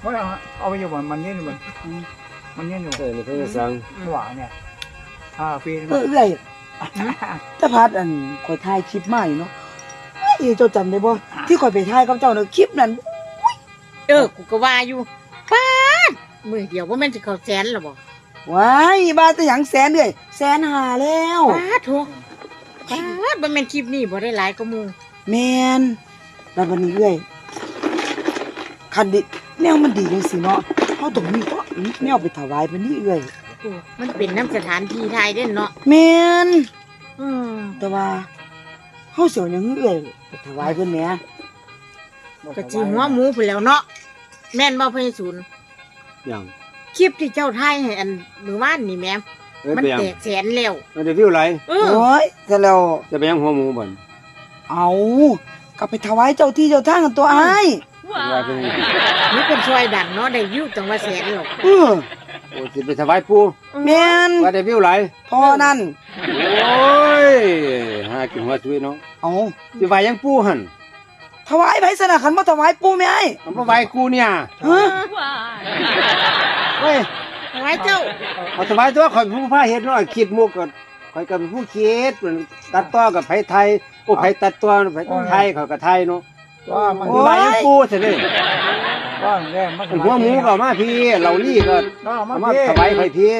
ບໍ່ເອົາ ເອົາໄປຢູ່ບໍ່? ມັນເຢັນຢູ່ບໍ່? ອືມ ມັນເຢັນຢູ່ ເອີ ນີ້ເພິ່ນສັ່ງ ຫວານເນຍ ຫ້າປີ ເອີ ເອື້ອຍ ຕາພັດ ອັນ ຂ້ອຍຖ່າຍຄລິບມາຢູ່ເນາະ ເອີ ເຈົ້າຈຳໄດ້ບໍ່? ທີ່ຂ້ອຍໄປຖ່າຍກັບເຈົ້ານະ ຄລິບນັ້ນ ເອີ ກູກໍວ່າຢູ່ ປາດ ມື້ດຽວບໍ່ແມ່ນຊິເຂົ້າແສນແລ້ວບໍ່? ວ້າຍ ວ່າແຕ່ຫຍັງແສນເອື້ອຍ ແສນຫ້າແລ້ວ ປາດໂທ້ ປາດ ບໍ່ແມ່ນຄລິບນີ້ບໍ່ໄດ້ຫຼາຍກວ່າໝູ່? ແມ່ນ ແລ້ວບັດນີ້ເອື້ອຍ ຄັນດິ ແນວມັນດີຈັ່ງຊີ້ເນາະ ເຮົາຕ້ອງມີຕົວະ ແນວໄປຖວາຍເພິ່ນນີ້ເອື້ອຍ ໂອ້ ມັນເປັນນຳສະຖານທີ່ຖ່າຍເດ້ເນາະ ແມ່ນ ອືມ ແຕ່ວ່າເຮົາຊິເອົາຫຍັງເອື້ອຍໄປຖວາຍເພິ່ນແໝ? ກະຊິຫົວໝູພຸ້ນແຫຼ້ວເນາະ ແມ່ນບໍ່ພໍ່ໃຫຍ່ສູນ? ຫຍັງ? ຄລິບທີ່ເຈົ້າຖ່າຍໃຫ້ອັນມື້ວານນີ້ແໝ ເອີ ມັນແຕກແສນແລ້ວ ມັນໄດ້ວິວຫຼາຍ ເອີ ໂອ້ຍ ຊະແລ້ວ ຈະໄປຫຍັງຫົວໝູບັດ? ເອົ້າ ກະໄປຖວາຍເຈົ້າທີ່ເຈົ້າທາງຫັ້ນຕົວອ້າຍ ວ່າເປັນຫຍັງ? ມັນເປັນຊ່ອຍດັນເນາະ ໄດ້ວິວຕັ້ງວ່າແສນແລ້ວ ເອີ ໂອ້ ຊິໄປຖວາຍປູ່? ແມ່ນ ວ່າໄດ້ວິວຫຼາຍ ເທົ່ານັ້ນ ໂອ້ຍ ຫາກິນຫົວຊຸຍເນາະ ເອົ້າ ຊິໄຫວ້ຫຍັງປູ່ຫັ້ນ? ຖວາຍໃຜຊັ້ນນະ ຄັນບໍ່ຖວາຍປູ່ແມ່ອ້າຍ? ມັນບໍ່ໄຫວ້ກູເນຍ ຮະ? ເວີຍ ຖວາຍເຈົ້າ ເອົາຖວາຍຕົວະ ຂ້ອຍເປັນຜູ້ພາເຮັດເນາະ ຄລິບມຸກກໍຂ້ອຍກໍເປັນຜູ້ຄິດ ຕັດຕໍ່ກໍໃຜຖ່າຍ ໂອ້ ໃຜຕັດຕໍ່ ໃຜຖ່າຍ ຂ້ອຍກໍຖ່າຍເນາະ ວ່າມັນ ໂອ້ຍ ໄຫວ້ຫຍັງປູ່ຊັ້ນເດ ວ່າແລ້ວມັນ ຫົວໝູກໍເອົາມາພີ້ ເຫຼົ້າລີ້ກໍເອົາມາ ເອົາມາຖວາຍຂ້ອຍພີ້